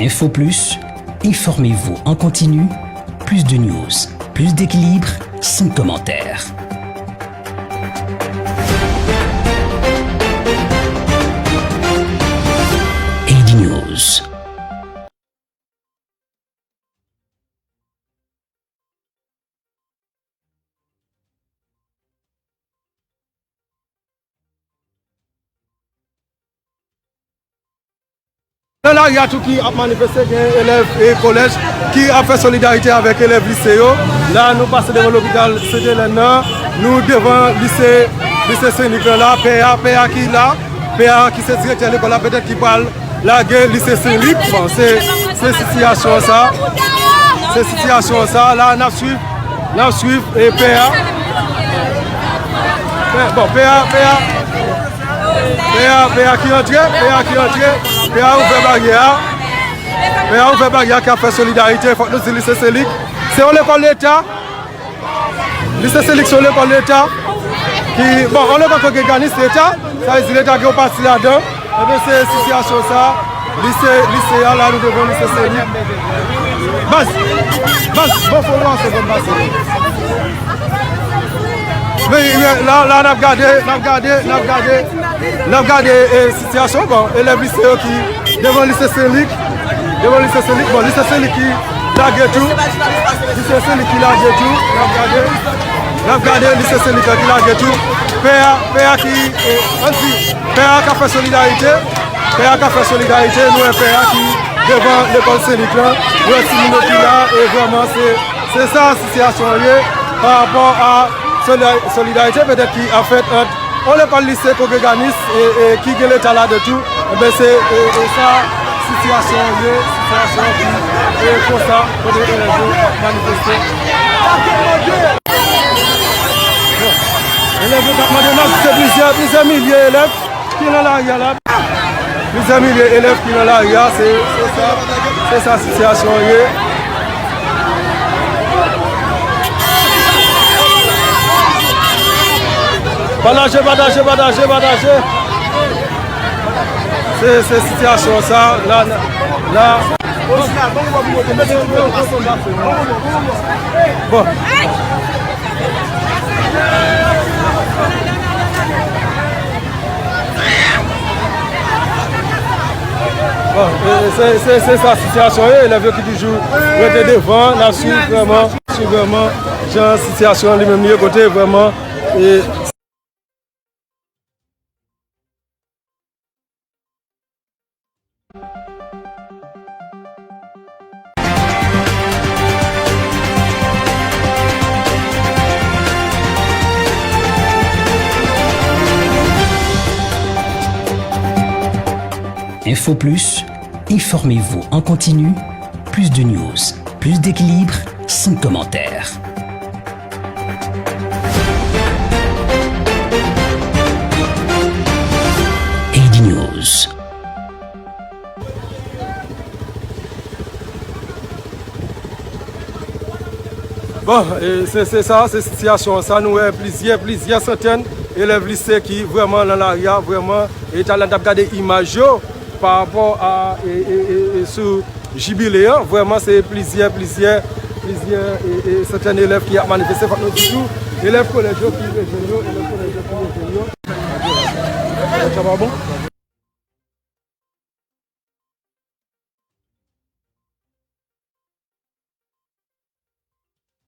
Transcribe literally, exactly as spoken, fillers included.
Info Plus, informez-vous en continu, plus de news, plus d'équilibre, sans commentaire. A D News. Nan lari a tou ki ap manifeste, gen elèv e kolèj ki ap fè solidarite avèk elèv lise yo. La, nou pase devan lopital Sent Elèn nan, nou devan lise, lise Sen Lik lan la, pè a, pè a ki la, pè a ki se direktè lekòl la, petèt ki pral lage lise Sen Lik. Bon, se, se sitiyasyon sa. Se sitiyasyon sa. La, n ap swiv, n ap swiv, e pè a. Pè, bon, pè a, pè a. Pè a, pè a ki antre, pè a ki antre. Pè a ouvè baryè a. Pè a ouvè baryè a ki ap fè solidarite. Fòk nou di lise Sen Lik. Se yon lekòl leta. Lise Sen Lik se yon lekòl leta ki, bon, yon lekòl kongreganis leta, sa vle di leta gen yon pati ladan. Ebyen, se sitiyasyon sa, lise, lise a la, nou devan lise Sen Lik. Baz, baz, bon, fò nou pase, fò n pase. Men, men, la, la, n ap gade, n ap gade, n ap gade, n ap gade, e, sitiyasyon, bon, elèv lise yo ki devan lise Sen Lik, devan lise Sen Lik, bon, lise Sen Lik ki lage tou, lise Sen Lik ki lage tou, n ap gade, n ap gade lise Sen Lik la ki lage tou, pè a, pè a ki, e, ann di, pè a ka fè solidarite, pè a ka fè solidarite, nou wè pè a ki devan lekòl Sen Lik lan, nou wè timoun yo ki la, e vrèman se, se sa sitiyasyon an ye, pa rapò a solida-, solidarite petèt ki ap fèt ant yon lekòl lise kongreganis e, e ki gen leta ladan tou, enben se, e, e sa sitiyasyon an ye, sitiyasyon ki, e, konsa, kote elèv yo ap manifeste. Bon, elèv yo t ap mande, n ap di se plizyè, plizyè milye elèv ki nan lari a la. Plizyè milye elèv ki nan lari a, se, se sa, se sa sitiyasyon an ye. Pataje, pataje, pataje, pataje. Se, se sitiyasyon sa, la, la. Bon. Bon, e, se, se, se sa sitiyasyon ye, elèv yo ki toujou rete devan, n ap swiv vrèman, swiv vrèman jan sitiyasyon an li menm li ye, kote vrèman, e, Info Plus, informez-vous en continu, plus de news, plus d'équilibre, sans commentaire. A D News. Bon, e, se, se sa, se sitiyasyon an sa. Nou wè plizyè, plizyè santèn elèv lise ki vrèman nan lari a, vrèman, e talè n t ap gade imaj yo pa rapò a, e, e, e, e sou jibile an, vrèman, se plizyè, plizyè, plizyè, e, e, santèn elèv ki ap manifeste. Fòk nou di tou, elèv kolèj yo ki rejwenn yo, elèv kolèj yo ki rejwenn yo. Sa pa bon?